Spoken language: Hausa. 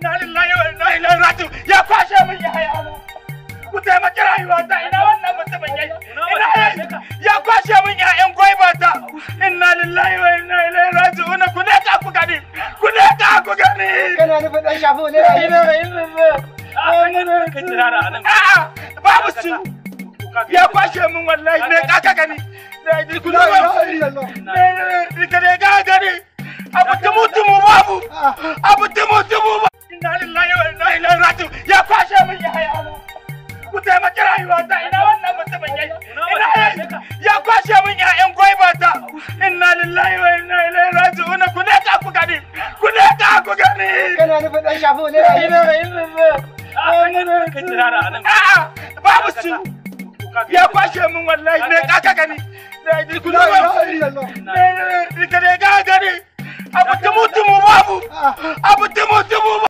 Inna lillahi wa inna ilaihi raji'un. Ya kwashe min yayana. Ku taimaki rayuwata, ina wannan mutumin yayi? Ina yayi? Ya kwashe min ƴaƴan gwaibata. Inna lillahi wa inna ilaihi raji'un. Ku ne ka ku gani. Ku ne ka ku gani. Kana nufin dan shafu ne? A'a, babu su. Ya kwashe min wallahi, ne ka ka gani. Ku ne ka ne ka gani. Abu tumu tumu babu. Abu tumu tumu babu. Inna lillahi wa inna ilaihi raji'un. Ya kwashe min yayana. Ku taimaki rayuwata, ina wannan mutumin yayi? Ina yayi? Ya kwashe min ƴaƴan gwaibata. Inna lillahi wa inna ilaihi raji'un. Ku ne ka ku gani. Ku ne ka ku gani. Kana nufin dan shafu ne? A'a, babu su. Ya kwashe min wallahi, ne ka ka gani. Ku ne ka ne ka gani. Abu tumu tumu babu. Abu tumu tumu babu.